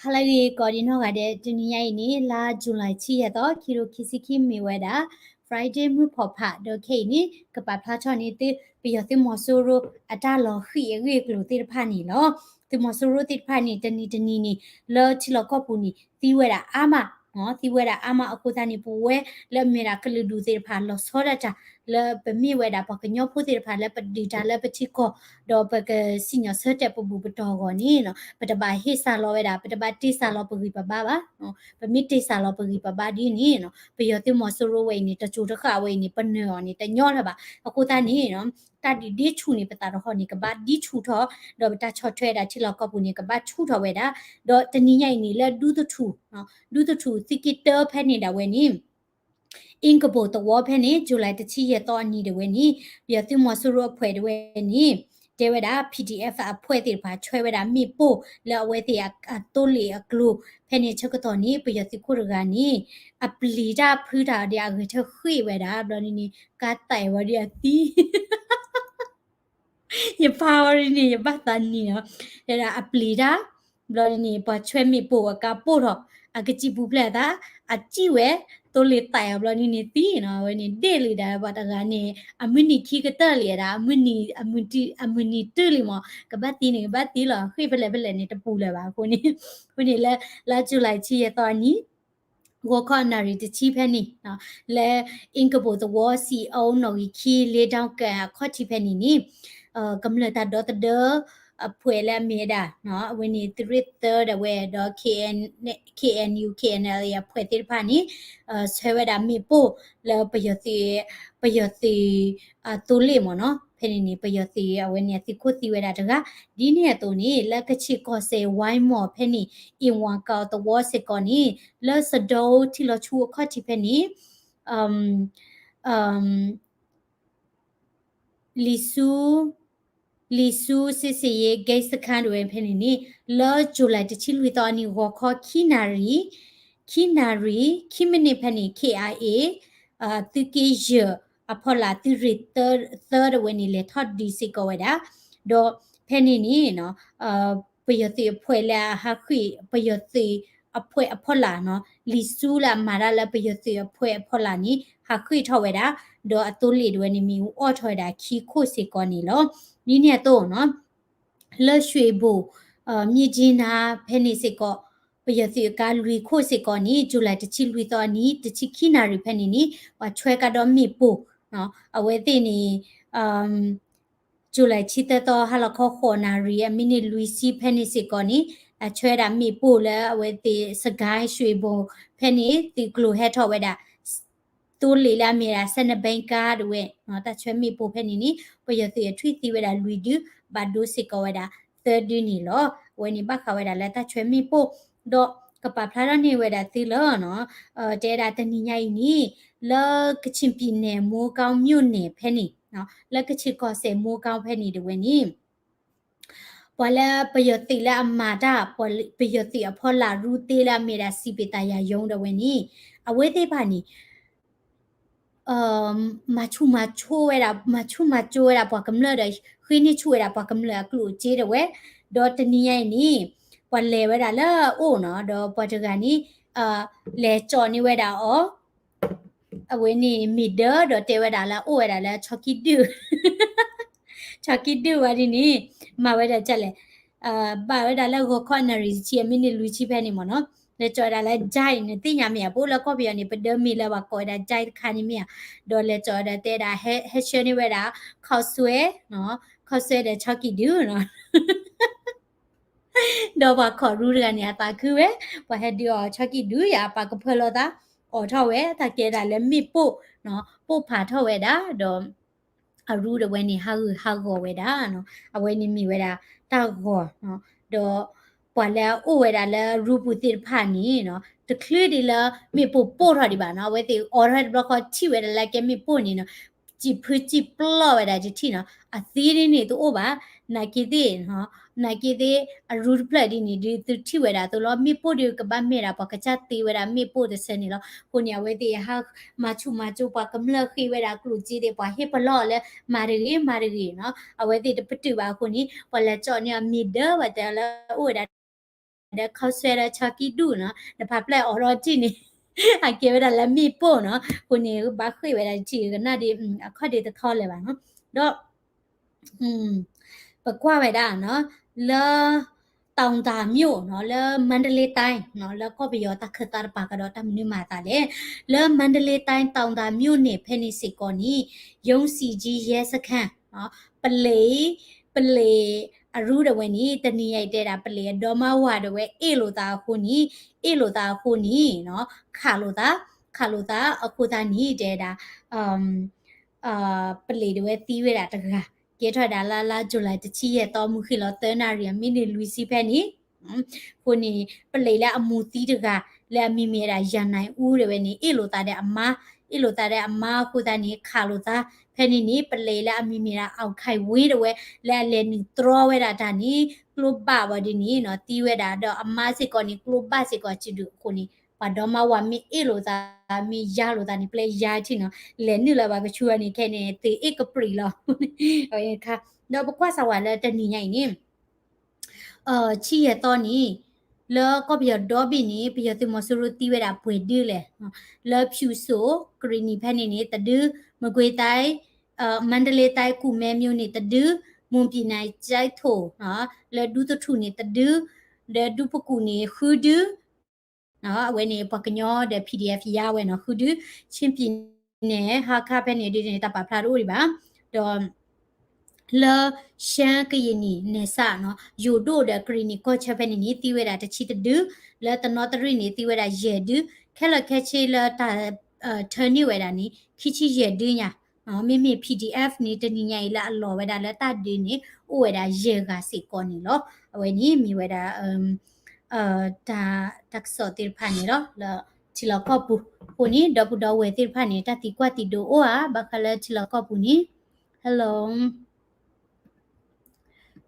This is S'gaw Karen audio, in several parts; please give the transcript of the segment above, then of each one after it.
ဟါလၢအဂ့ၤ ကိးဒံနီၢ်ဂၤဒဲး, တနံၤညါအံၤန့ၣ် လါ July တဆံယဲၢ်သီ ခံကထိခံဆံခံ မ့ၢ်ဝဲဒၣ် Friday မုၢ်ဖီၣ်ဖး ဒီးခဲအံၤန့ၣ် ကပာ်ဖျါထီၣ်န့ၢ်သု ပယီၤသုးမီၤစိရိၤအတၢ်လီၤဃံၣ်အဂ့ၢ်အကျိၤသ့ၣ်တဖၣ်န့ၣ်လီၤ. သုးမီၤစိရိၤသ့ၣ်တဖၣ်န့ၣ် တနံၤတနံၤန့ၣ် လၢထံလီၢ်ကီၢ်ပူၤန့ၣ် သံဝဲဒၣ်အါမး, သံဝဲဒၣ်အါမးအဃိသတးန့ၣ် ပဝဲလၢအမ့ၢ်ဒၣ်ကလုာ်ဒူၣ်သ့ၣ်တဖၣ် လီၤဆီဒၣ်တၢ် လၢပမ့ၢ်ဝဲဒၣ်ပှၤကညီဖိသ့ၣ်တဖၣ် လၢပဒုးတၢ်လၢပထံကီၢ် ဒီးပကစံၣ်ညီၣ်ဆၢတဲာ်ပဘူၣ်ပတီၢ်အဂီၢ်န့ၣ် ပတဘၣ်ဟ့ၣ်စၢ်လီၤဝဲဒၣ်, ပတဘၣ်တ့စၢ်လီၤပဂံၢ်ပဘါဘၣ်. ပမ့ၢ်တ့စၢ်လီၤပဂံၢ်ပဘါဒ်န့ၣ် ပယီၤသုးမီၤစိရိၤဝဲအံၤန့ၣ် တစိၤတဃၣ်ဝဲအံၤန့ၣ် ပနၢၤအီၤန့ၣ် တညီလၢၤဘၣ်. အဃိသတးန့ၣ် တၢ်ဒုးဒ့ဆူၣ်န့ၣ် ပသးတဟီၣ်န့ၣ် ကဘၣ်ဒ့ဆူၣ်ထီၣ်, ဒီးပတၢ်ဆီၣ်ထွဲဒၣ်ထံလီၢ်ကီၢ်ပူၤန့ၣ် ကဘၣ်ဆူၣ်ထီၣ်ဝဲဒၣ်. ဒီးတနံၤညါအံၤန့ၣ် လၢဒူသထူၣ်, ဒူသထူၣ်သုးက့တၢဖဲန့ၣ်ဒၣ်ဝဲန့ၣ် အ့ကပိာ်သဝီဖဲန့ၣ် July တဆံယဲၢ်သီအနံၤဒၣ်ဝဲန့ၣ် ပယီၤသုးမီၤစိရိၤအဖှဲးဒၣ်ဝဲန့ၣ် တဲဝဲဒၣ် P D F အဖှဲးသ့ၣ်တဖၣ် ဆှၢဝဲဒၣ်မ့ၣ်ပိၢ်လၢအဝဲသ့ၣ်အသိလ့ၣ်အကျိၤဖဲန့ၣ်ဆၢကတီၢ်န့ၣ် ပယီၤသုးခိၣ်တဂၤန့ၣ် အပျံၤတၢ်ဖုတၢ်ဒီးအဂဲၤထၢၣ်ဃ့ၢ်ဝဲဒၣ် ဘျီဒ်န့ၣ် ကါသးဝဲဒီးအသံ ယဖးဝဲဒ်န့ၣ် ယဘၣ်သးနံၤလီၤ. တဲဒၣ်အပျံၤတၢ်, ဘျီဒ်န့ၣ် ပှၤဆွဲမ့ၣ်ပိၢ်အကါပိၢ်ထီၣ်, အကစံၣ်ပူၤဖျဲးအသး, အစံၣ်ဝဲ, သိလ့ၣ်သးအီၤဘျီဒ်န့ၣ်သံနီၤ, အဝဲန့ၣ်ဒ့ၣ်လံဒၣ်ပှၤတဂၤန့ၣ် အမုၢ်နံၤခံကတၢၢ်လံဒၣ်, အမုၢ်နံၤတုၤလံမး, ကဘၣ်သံန့ၣ် ကဘၣ်သံလီၤ, ဃ့ၢ်ဖဲလဲၣ်ဖဲလဲၣ်န့ၣ် တပူၤလၢၤဘၣ်အဃိန့ၣ်, အဃိန့ၣ်လၢ လါ July တဆံယဲၢ်သီအနံၤ ဂီၤခီအနၣ်ရံၣ်တဆံဖဲန့ၣ်, လၢ အ့ကပိာ်သဝီ စံးအီနီၣ်ဂံၢ်ခံ လ့ဒီကဲအခီၣ်ထံးဖဲန့ၣ်န့ၣ်, ကမျၢၢ်တၢ်ဒီသဒၢ အဖှဲးလၢအမ့ၢ်ဝဲဒၣ် အဝဲန့ၣ်သုးရ့ၣ်သၢဒၣ်ဝဲဒီး K N, K N U K N L A အဖှဲးသ့ၣ်တဖၣ်န့ၣ် ဆှၢဝဲဒၣ်မ့ၣ်ပိၢ်လၢပယီၤသုး, ပယီၤသုး အသိလ့ၣ်မ့ၢ်နီၤ, ဖဲန့ၣ်န့ၣ် ပယီၤသုးအဝဲန့ၣ်အသုးခိၣ်သံဝဲဒၣ်တဂၤ, ဒ်န့ၣ်အသိးန့ၣ် လၢကခ့ၣ်ကီၢ်စဲၣ် ဝဲမီၢ်ဖဲန့ၣ် အ့ဝါကီသဝီစ့ၢ်ကီးန့ၣ် လၢစဒီထံလီၤဆူအခီၣ်ထံးဖဲန့ၣ် လံၤဆူ လံၤဆူ စစ်ဆင်ရေး ဂိတ်စခန်း ဒၣ်ဝဲဖဲန့ၣ်န့ၣ် လၢ July တဆံလွံၢ်သီအနံၤ ဂီၤခီ ခံနၣ်ရံၣ်, ခံနၣ်ရံၣ် ခံမံးနံးဖဲန့ၣ် K I A သုးက့ယဲၢ်အဖီလာ် သုးရ့ၣ်သၢဒၣ်ဝဲန့ၣ် လဲၤထီၣ်ဒုးစ့ၢ်ကီးဝဲဒၣ်, ဒီးဖဲန့ၣ်န့ၣ် ပယီၤသုးအဖှဲးလၢအဟးဃ့ၢ် ပယီၤသုးအဖှဲးအဖီလာ်နီၤ, လံၤဆူလၢအမၤတၢ်လၢပယီၤသုးအဖှဲးအဖီလာ်န့ၣ် ဟးဃ့ၢ်ထီၣ်ဝဲဒၣ်, ဒီးအသိလ့ၣ်ဒၣ်ဝဲန့ၣ် မ့ၣ်အူအီၣ်ထီၣ်ဝဲဒၣ်ခံခိၣ်စ့ၢ်ကီးန့ၣ်လီၤ. ဒ်န့ၣ်အသိးနီၤ လၢ ရွှေဘို မြစ်ကြီးနား ဖဲန့ၣ်စ့ၢ်ကီး ပယီၤသုးအကါလွံၢ်ခိၣ်စ့ၢ်ကီးန့ၣ် July တဆံလွံၢ်သီအနံၤ တဆံခံနၣ်ရံၣ်ဖဲန့ၣ်န့ၣ် ပှၤဆွဲကဒီးမ့ၣ်ပိၢ် အဝဲသ့ၣ်န့ၣ် July ဆံသၢသီ ဟါလီၤခီဃိးနၣ်ရံၣ် အမံးနံးလွံၢ်ဆံဖဲန့ၣ်စ့ၢ်ကီးန့ၣ် အဆွဲဒၣ်မ့ၣ်ပိၢ်လၢအဝဲသ့ၣ် စစ်ကိုင်း ရွှေဘို ဖဲန့ၣ် သုးကျိၤဟဲထီၣ်ဝဲဒၣ် သိလ့ၣ်လၢအမ့ၢ်ဒၣ် ဆယ်နှစ်ဘီကါ ဒၣ်ဝဲ တၢ်ဆွဲမ့ၣ်ပိၢ်ဖဲန့ၣ်န့ၣ် ပယီၤသုးအထွံၣ်သံဝဲဒၣ်လွံၢ်ဒု ဘၣ်ဒိစ့ၢ်ကီးဝဲဒၣ်သၢဒုန့ၣ်လီၤ. အဝဲန့ၣ်ဘၣ်ဃးဝဲဒၣ်လၢတၢ်ဆွဲမ့ၣ်ပိၢ် ဒီးကပာ်ဖျါထီၣ်န့ၢ်ဝဲဒၣ်သုလၢ တဲဒၣ်တနံၤညါအံၤန့ၣ် လၢကချင်ပြည်နယ် မိုးကောင်းမြို့နယ် ဖဲန့ၣ် လၢကချ့ၣ်ကီၢ်စဲၣ် မိုးကောင်း ဖဲန့ၣ်ဒၣ်ဝဲန့ၣ် ပှၤလၢပယီၤသုးလၢအမၤတၢ် ပယီၤသုးအဖီလာ်ရူသ့လၢအမ့ၢ်ဒၣ် စံးပ့ၤသးယၤရုံး ဒၣ်ဝဲန့ၣ် အဝဲသ့ၣ်တဖၣ်န့ၣ် မၤဆူၣ်မၤစိဝဲဒၣ် မၤဆူၣ်မၤစိဝဲဒၣ်ပှၤကမျၢၢ်ဒီး ဃ့န့ၢ်ဆူၣ်ဝဲဒၣ်ပှၤကမျၢၢ်အကျိၣ်အစ့ဒၣ်ဝဲ, ဒီးတနံၤညါအံၤန့ၣ် ပှၤလဲၤဝဲဒၣ်လၢအအိၣ်နီၤ ဒီးပှၤတဂၤန့ၣ် လဲၤကၠီၣ်န့ၢ်ဝဲဒၣ်အီၤ အဝဲန့ၣ်မ့ၢ်ဒၢဒီးတဲဝဲဒၣ်လၢအအိၣ်ဝဲဒၣ်လၢဆီကံဒုၣ် ဆီကံဒုၣ်ဝဲဒ်န့ၣ် မၤဝဲဒၣ်ဒ်လဲၣ်, ဘၣ်ဝဲဒၣ်လၢဂီၤခီနၣ်ရံၣ်တဆံအမံးနံးလွံၢ်ဆံဖဲန့ၣ်မ့ၢ်နီၤ, လဲၤကၠီၣ်ဝဲဒၣ်လၢ Jai န့ၣ် သ့ၣ်ညါမ့ၢ်ဧါ, ပအိၣ်လၢကီၢ်ပယီၤန့ၣ် ပဒၢမ့ၢ်လၢပှၤကိးဝဲဒၣ် Jai တခါန့ၣ်မ့ၢ်ဧါ, ဒီးလဲၤကၠီၣ်ဝဲဒၣ်တဲဒၣ် ဟဲဆှၢန့ၢ်ဝဲဒၣ် ခီၣ်ဆွဲ ခီၣ်ဆွဲဒီးဆီကံဒုၣ်နီၤ ဒီးပှၤခီၣ်ရူတဂၤန့ၣ် အသးခုဝဲ, ပှၤဟဲဒုးအီၤဆီကံဒုၣ်ယၤ အပာ်ကဖၢလီၤသး အီၣ်ထီၣ်ဝဲ တၢ်ကဲဒၣ်လၢမ့ၣ်ပိၢ် ပိၢ်ဖးထီၣ်ဝဲဒၣ် ဒီး အရူဒၣ်ဝဲန့ၣ် ဟးဂူာ်ဟးဂီၤဝဲဒၣ်, အဝဲန့ၣ်မ့ၢ်ဝဲဒၣ်တၢ်ဂီၤ, ဒီးပှၤလၢအအိၣ်ဝဲဒၣ်လၢအရူပူၤသ့ၣ်တဖၣ်န့ၣ် တချုးဒံးလၢမ့ၣ်ပိၢ်ပိၢ်ထီၣ်ဒံးဘၣ်နီၤ, အဝဲသ့ၣ်အိးထီၣ်တဘျီဃီထံၣ်ဝဲဒၣ်လၢကဲမ့ၣ်ပိၢ်န့ၣ်နီၤ စံၣ်ဖုစံၣ်ပျီၢ်ဝဲဒၣ်တထံၣ်နီၤ, အသံဒ်န့ၣ်တအိၣ်ဘၣ်, နာ်က့သ့ၣ်, နာ်က့သ့ၣ် အရူတဖျၢၣ်ဒ်န့ၣ် ဒုးသုထံၣ်ဝဲဒၣ်အသိးလီၤ, မ့ၣ်ပိၢ်ဒုးကဘၣ်မ့ၢ်ဒၣ်ပှၤကစၢ်သ့ဝဲဒၣ်မ့ၣ်ပိၢ်တဆၢန့ၣ်လီၤ, အဃိန့ၣ် အဝဲသ့ၣ်ဟးမၤဆူၣ်မၤစိပှၤကမျၢၢ်ဃ့ဝဲဒၣ်ကျိၣ်စ့သ့ၣ် ပှၤဟ့ၣ်ပလီၢ်အီၤလၢမၤတဂ့ၤ မၤတဂ့ၤနီၤ, အဝဲသ့ၣ်တပတုာ်ဘၣ်အဃိန့ၣ် ပှၤလဲၤကၠီၣ်န့ၢ်အမ့ၢ်ဒၢဘၣ်တဲလၢအိၣ်ဝဲဒၣ် ဒီးခီဆွဲဒီးဆီကံၣ်ဒူၣ်နီၤ, နဖးဖျဲၣ်အိးထီၣ်ထံၣ်န့ၣ် အကဲဝဲဒၣ်လၢမ့ၣ်ပိၢ်နီၤ, အဃိန့ၣ် ဘၣ်ဃ့ၢ်ဝဲဒၣ်ထံၣ်ကနၣ်ဒ် အခီၣ်ဒ်တခီလၢၤဘၣ်နီၤ, ဒီး ပကွၢ်ဝဲဒၣ်နီၤ, လၢ တောင်သာမြို့နီၤ, လၢမန္တလေးတိုင်းနီၤ, လၢကီၢ်ပယီၤတၢ်ခၢၣ်သးတပၤကဒီးတၢ်မနုၤမၤသးလဲၣ်, လၢမန္တလေးတိုင်း တောင်သာမြို့နယ် ဖဲန့ၣ်စ့ၢ်ကီးန့ၣ် ရုံးဆံကြီးရဲစခန်းနီၤ, ပလံၤ ပလံၤအရူဒၣ်ဝဲန့ၣ် တနံၤညါအံၤတဲဒၣ် ပလံၤအဒီမါဝၤဒၣ်ဝဲ အ့ၣ်လိာ်သးအဃိန့ၣ်, အ့ၣ်လိာ်သးအဃိန့ၣ်နီၤ, ခးလိာ်သး, ခးလိာ်သးအဃိသတးန့ၣ် တဲဒၣ် ပလံၤဒၣ်ဝဲသံဝဲဒၣ်တဂၤ, ကဲထီၣ်ဒၣ်လၢလါ July တဆံယဲၢ်သီ မုၢ်ဃ့ၢ်လီၤသၢနၣ်ရံၣ် အမံးနံးလွံၢ်ဆံဖဲန့ၣ်, အဃိန့ၣ် ပလံၤလၢအမူၤသံတဂၤ လၢအမံၤမ့ၢ်ဝဲဒၣ် ယၤနၢ်အူဒၣ်ဝဲန့ၣ် အ့ၣ်လိာ်သးဒီးအမါ, အ့ၣ်လိာ်သးဒီးအမါအဃိသတးန့ၣ် ခးလိာ်သး, ဖဲန့ၣ်န့ၣ် ပလံၤလၢအမံၤမ့ၢ်ဒၣ် အောင်ခိုင်ဝင်း ဒၣ်ဝဲ လၢအလဲၤနုာ်တြီဝဲဒၣ်တၢ်န့ၣ် ကျိဘၣ်ဝဲဒ်န့ၣ်နီၤ, သံဝဲဒၣ်ဒီးအမါစ့ၢ်ကီးန့ၣ် ကျိဘၣ်စ့ၢ်ကီးစုဒုးအဃိန့ၣ် ပှၤဒီမါဝၤမ့ၢ်အ့ၣ်လိာ်သး မ့ၢ်ယၤလိာ်သးန့ၣ် ပျဲယၤထံၣ်နီၤ, လဲၤနုာ်လၢပှၤကဆူန့ၣ် ခဲန့ၣ် သုးအ့ၣ်ကပြံးလီၤ အခါ, ဒီးပကွၢ်စးဝဲလၢတနံၤညါအံၤန့ၣ် ဆံယဲၢ်သီန့ၣ် လၢကီၢ်ပယီၤဒီဘ့ၣ်န့ၣ် ပယီၤသုးမီၤစိရိၤသံဝဲဒၣ်ပှဲၤဒုလဲၣ်, လၢဖၠူၤစိး ကရံၣ်နံၤဖဲန့ၣ်န့ၣ် တဒု, မကွေးတိုင်း မန္တလေးတိုင်း ကူမင်းမြို့ န့ၣ်တဒု, မွန်ပြည်နယ် ကျိုက်ထို လၢဒူသထူၣ်န့ၣ်တဒု, ဒီးဒူပကူၣ်န့ၣ်ဃုဒု အဝဲန့ၣ် ပှၤကညီဒီး PDF ယါဝဲနီၤ ဃုဒု, ချင်းပြည်နယ် ဟားခါဖဲန့ၣ်ဒ်န့ၣ် တၢ်ပာ်ဖျါတအိၣ်ဒံးဘၣ်, ဒီး လၢ ရှမ်းကရင်နီၤ နယ်စပ်နီၤ ယိၤဒိၣ်ဒီးကရံၣ်နံၤကီၢ်ဆၢဖဲန့ၣ်န့ၣ် သံဝဲဒၣ်တဆံတဒု, လၢတနီသရံၣ်န့ၣ် သံဝဲဒၣ်ယဲၢ်ဒု, ခဲလၢာ်ခဲဆ့လၢတၢ် ထၢန့ၢ်ဝဲဒၣ်န့ၣ် ခံဆံယဲၢ်ဒုညါ, မ့မ့ၢ် PDF န့ၣ် တနံၤညါအံၤလၢအလီၤဝဲဒၣ်လၢတၢ်ဒုးန့ၣ် အိၣ်ဝဲဒၣ်ယဲၢ်ဂၤစ့ၢ်ကီးန့ၣ်လီၤ. အဝဲန့ၣ်မ့ၢ်ဝဲဒၣ် တၢ်ကစီၣ်သ့ၣ်တဖၣ်န့ၣ်လီၤ လၢထံလီၢ်ကီၢ်ပူၤ, အဃိန့ၣ် ဒီပုၢ်ဒီဝဲၢ်သ့ၣ်တဖၣ်န့ၣ် တၢ်သံကွၢ်သံဒိးအိၣ်ဧါ ဘၣ်ဃးလၢထံလီၢ်ကီၢ်ပူၤန့ၣ် Hello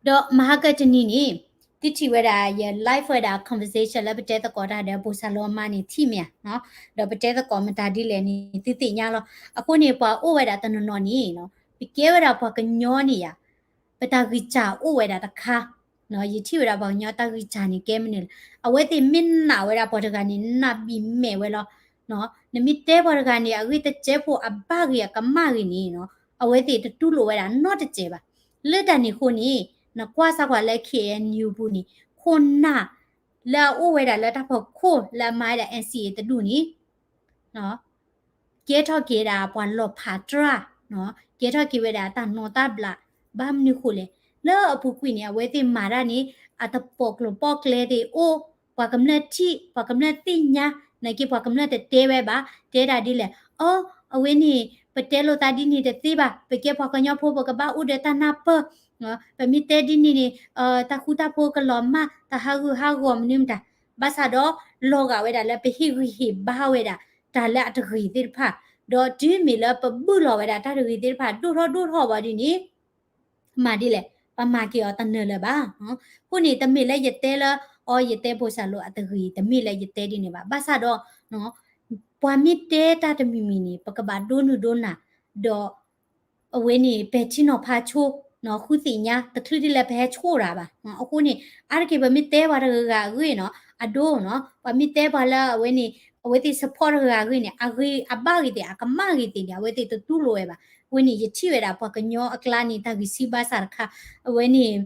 ဒီးမဟါကတနံၤန့ၣ် သုထံၣ်ဝဲဒၣ်ယ live ဝဲဒၣ် conversation လၢပတဲသကိးတၢ်ဒီး ဘိၣ်စၢ်လိအမါန့ၣ် ထံၣ်မ့ၢ်ဧါ, ဒီးပတဲသကိးမတၤဒ်လဲၣ်န့ၣ် သုသ့ၣ်ညါလီၤ. အဃိန့ၣ် ပှၤအိၣ်ဝဲဒၣ်တနီၤနီၤန့ၣ် ပကဲဝဲဒၣ်ပှၤကညီန့ၣ်ယါ ပတၢ်ဂံၢ်စၢ်အိၣ်ဝဲဒၣ်တခါ, ယထံၣ်ဝဲဒၣ်ပှၤကညီတၢ်ဂံၢ်စၢ်န့ၣ်ကဲမနုၤလဲၣ်, အဝဲသ့ၣ်မ့ၢ်နာ်ဝဲဒၣ်ပှၤတဂၤန့ၣ် နာ်ဘံၣ်မဲာ်ဝဲလီၤ. နမ့ၢ်တဲပှၤတဂၤန့ၣ် အဂ့ၢ်တစဲးဖိအဘၣ်ဂ့ၤအကမၣ်ဂ့ၤန့ၣ် အဝဲသ့ၣ်တတူၢ်လိာ်ဝဲဒၣ်နီတစဲးဘၣ်. လၢတၢ်န့ၣ်အဃိန့ၣ် နကွၢ်စၢ်ကွၢ်လၢ KNU ပူၤန့ၣ် ခိၣ်နၢ် လၢအအိၣ်ဝဲဒၣ်လၢတၢ်ဖီခိၣ်လၢအမၤဝဲဒၣ် NCA တဒူၣ်န့ၣ် ကဲထီၣ်က့ၤဒၣ်ပှၤလီၤဖးတြၢ်, ကဲထီၣ်က့ၤဝဲဒၣ်တၢ်နီၢ်တၢ်ဘျး, ဘၣ်မနုၤဃိလဲၣ်, လၢအပူၤကွံာ်န့ၣ် အဝဲသ့ၣ်မၤတၢ်န့ၣ် အတပိာ်ကျိၤပိာ်ကျဲသ့ၣ်အိၣ်, ပှၤကမျၢၢ်ထံၣ် ပှၤကမျၢၢ်သ့ၣ်ညါ, နာ်က့ပှၤကမျၢၢ်တတဲဝဲဘၣ်, တဲဒၣ်ဒ်လဲၣ်, အီ အဝဲန့ၣ် ပတဲလိာ်သးဒ်န့ၣ်တသ့ဘၣ်, ပကဲပှၤကညီဖိ ပကဘၣ်အိၣ်ဒီးတၢ်နၢ်ပၢၢ်, ပမ့ၢ်တဲဒ်န့ၣ်န့ၣ် တၢ်ဃူတၢ်ဖိးကလီၤမၢ်, တၢ်ဟးဂူာ်ဟးဂီၤမနုၤမတၤ, ဘၣ်ဆၣ်ဒီး လီၤဂာ်ဝဲဒၣ်လၢပဟ့ၣ်ဂံၢ်ဟ့ၣ်ဘါဝဲဒၣ် တၢ်လၢအတဂ့ၤသ့ၣ်တဖၣ်, ဒီးတုၤမ့ၢ်လၢပဘုၣ်လီၤဝဲဒၣ်တၢ်တဂ့ၤသ့ၣ်တဖၣ် ဒိၣ်ထီၣ်ဒိၣ်ထီၣ်ဘၣ်ဒ်န့ၣ် မၤဒ်လဲၣ်, ပမၤက့ၤအီၤတနၢၤလၢၤဘၣ်. အဃိန့ၣ် တမ့ၢ်လၢယတဲလၢ အီ ယတဲဘိၣ်စၢ်လိအတဂ့ၤ, တမ့ၢ်လၢယတဲဒ်န့ၣ်ဘၣ်. ဘၣ်ဆၣ်ဒီး ပှၤမ့ၢ်တဲတၢ်တမံၤမံၤန့ၣ် ပကဘၣ်ဒိနုာ်ဒိနၢ်, ဒီး အဝဲန့ၣ် ပဲာ်ထံနီၤဖးဆိ ဃုသ့ၣ်ညါ တချုးဒ်လဲၣ်ပဟဲဆိၣ်တၢ်ဘၣ်. အဃိန့ၣ် အါတက့ၢ်ပမ့ၢ်တဲပှၤတဂၤဂ့ၤနီၤ အဒိနီၤ ပှၤမ့ၢ်တဲပှၤလၢအဝဲန့ၣ် အဝဲသ့ၣ် support တဂၤဂ့ၤန့ၣ် အဂ့ၤအဘၣ်ဂ့ၤသ့ၣ် အကမၣ်ဂ့ၤသ့ၣ်န့ၣ် အဝဲသ့ၣ်တတူၢ်လိာ်ဝဲဘၣ်. အဝဲန့ၣ် ယထံၣ်ဝဲဒၣ်ပှၤကညီအကျါန့ၣ် တၢ်ဂံၢ်ဆံးဘါစၢ်တခါ အဝဲန့ၣ်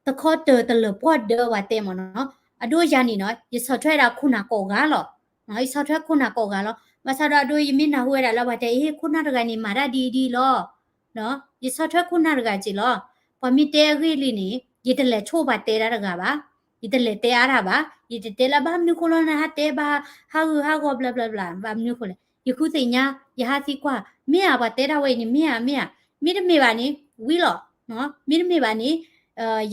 တခီတၢၢ်တလၢာ်ပှီၢ်ဒၢဝဲတဲမ့ၢ်နီၤ အဒိယၤန့ၣ်နီၤ ယဆီၣ်ထွဲဒၣ်ခိၣ်နၢ်ကိးဂၤလီၤ. ယဆီၣ်ထွဲခိၣ်နၢ်ကိးဂၤလီၤ. ဘၣ်ဆၣ်ဒီးအဒိ ယမ့ၢ်နၢ်ဟူဝဲဒၣ်လၢပှၤတဲ အ့ ခိၣ်နၢ်တဂၤန့ၣ် မၤတၢ်ဒ်အံၤဒ်အံၤလီၤ. ယဆီၣ်ထွဲခိၣ်နၢ်တဂၤက့ၤလီၤ. ပှၤမ့ၢ်တဲအဂ့ၢ်လံန့ၣ် ယတလဲၤဆိၣ်ပှၤတဲတၢ်တဂၤဘၣ်. ယတလဲၤတဲအါတၢ်ဘၣ်. ယတတဲလၢဘၣ်မနုၤဃိလီၤ နဟးတဲဘၣ် ဟးဂူာ်ဟးဂီၤဘျီဘျီဘျီ ဘၣ်မနုၤဃိလဲၣ်. ယဃုသ့ၣ်ညါ ယဟးသံကွၢ် မ့ၢ်ဧါ ပှၤတဲတၢ်ဝဲအံၤန့ၣ် မ့ၢ်ဧါ မ့ၢ်ဧါ. မ့တမ့ၢ်ဘၣ်န့ၣ် ဝံၤလီၤ. မ့တမ့ၢ်ဘၣ်န့ၣ်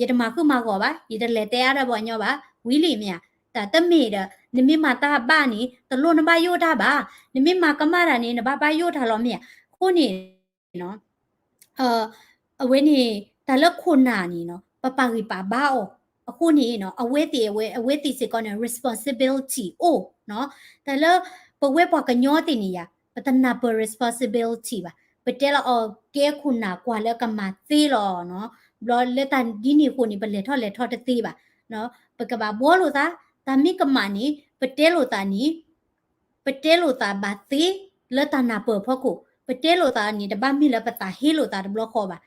ယတမၤဃုာ်မၤဂီၤဘၣ်. ယတလဲၤတဲအါတၢ်ပှၤကညီဘၣ်. ဝံၤလံမ့ၢ်ဧါ. တၢ်တမ့ၢ်ဒီး နမ့ၢ်မၤတၢ်ဘၣ်န့ၣ် တလိၣ်နဘၣ်ယိၣ်တၢ်ဘၣ်. နမ့ၢ်မၤကမၣ်တၢ်န့ၣ် နဘၣ်ဘၣ်ယိၣ်တၢ်လီၤမ့ၢ်ဧါ. အဃိန့ၣ် အဝဲန့ၣ် တၢ်လၢခိၣ်နၢ်န့ၣ်နီၤ ပပာ်ဂံၢ်ပာ်ဘါအီၤ. အဃိန့ၣ်နီၤ အဝဲသ့ၣ် အဝဲ အဝဲသ့ၣ်စ့ၢ်ကီးန့ၣ် responsibility အိၣ်နီၤ. တၢ်လၢ ပဝဲပှၤကညီသ့ၣ်န့ၣ်ယါ ပတနၢ်ပၢၢ် responsibility ဘၣ်. ပတဲလီၤအီၤကဲခိၣ်နၢ်ကွၢ်လၢကမၤသ့လီၤနီၤ. ဘျီလၢတၢ်ဒ်န့ၣ်အဃိန့ၣ် ပလဲၤထီၣ်လဲၤထီတသ့ဘၣ်နီၤ. ပကဘၣ်ဘှီလိာ်သး, တၢ်မ့ၢ်ကမၣ်န့ၣ် ပတဲလိာ်သးန့ၣ် ပတဲလိာ်သးဘၣ်သ့လၢတၢ်နၢ်ပၢၢ်အဖီခိၣ်, ပတဲလိာ်သးန့ၣ် တဘၣ်မ့ၢ်လၢပသးဟ့လိာ်သးတဘျီဃီဘၣ်.